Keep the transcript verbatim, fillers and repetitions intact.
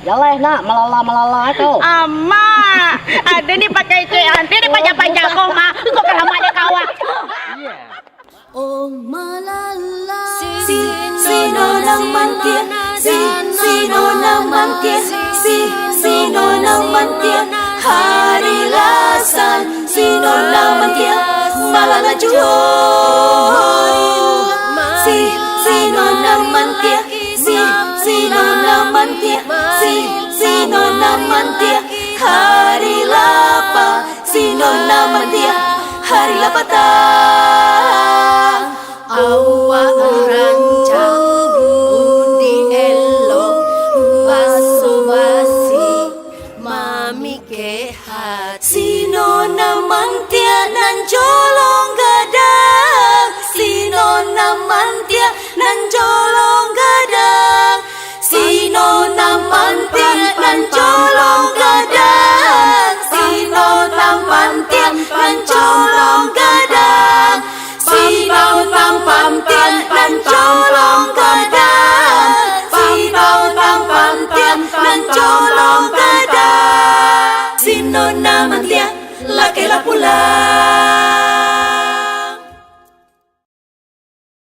Jaleh nak, malala-malala kau. Amak, ado ni pakai cek, ado ni pajak-pajak kau, Mak. Kau kalamak dek kau, ah. Oh malala. Si, si nona mantiak, si, si nona mantiak, si, si nona mantiak. Hari lasan, si nona mantiak, malala juo. Si, si nona mantiak, si, si nona mantiak, si, si nona mantiak. Hari lapa, si nona mantiak, hari lapatang. Awak rancak budi elok, baso basi mamikek hati. Si nona mantiak nan colong gadang, si nona mantiak nan colong gadang. Si nona mantiak nan colong gadang, si nona mantiak nan colong gadang, si nona mantiak nan colong gadang, si nona mantiak nan colong gadang. Si nona mantiak lakeh lah pulang.